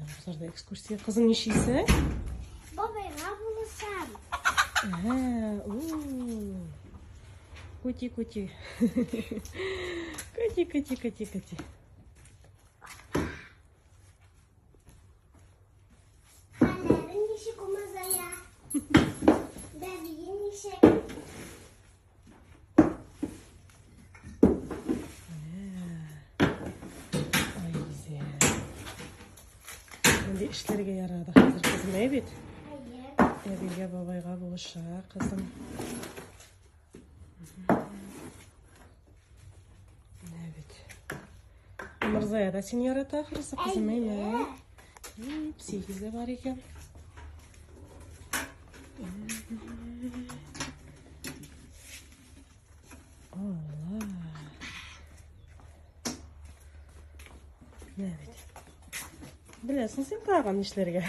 Менә абзарда экскурсия. Кызым нишисең? Бабайга булышам. Ә, у. Кути, кути. Кути, кути, кути, кути. Хәлләре ничек умазая? Бәбие ничек? Ай, гүзәл. Мондый эшләргә ярады хәзер кызым, әй бит? Әйе. Әбигә, бабайга булыша кызым. Менә бит. Мырзая да сине ярата ахрысы, кызым, әйме? Психиз дә бар икән. Алла. Менә бит. Беләсең син тагын нишләргә.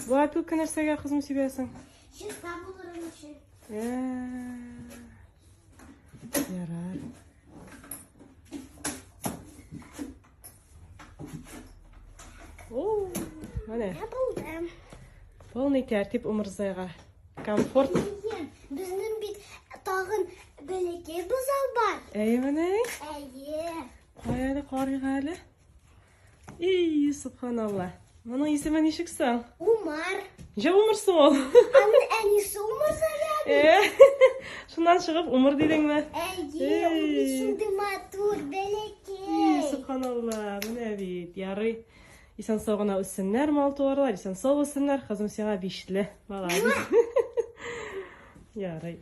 Бу опилка нәрсәгә, кызым, сибәсең? Чиста булырым өчен. Ярар. О, менә. Менә булдым. Полный тәртип умырзаяга. Комфорт. Әйе, безнең бит тагын бәләкәй бозау бар. Әйе, менә. Әйе. Кая әле карыйк әле. И, субханалла. Моның исеме ничек соң? Умар. Ничә Умар соң ул? Аның әнисе Умар Зая. Э, шуннан чыгып Умар дидеңме? Әйе, ул бит шундый матур, бәләкәй. Субханалла, менә бит, ярый. Исән сау гына үссеннәр мал-туарлар, исән сау булсыннар. Кызым сиңа бишле. Молодец. Ярый.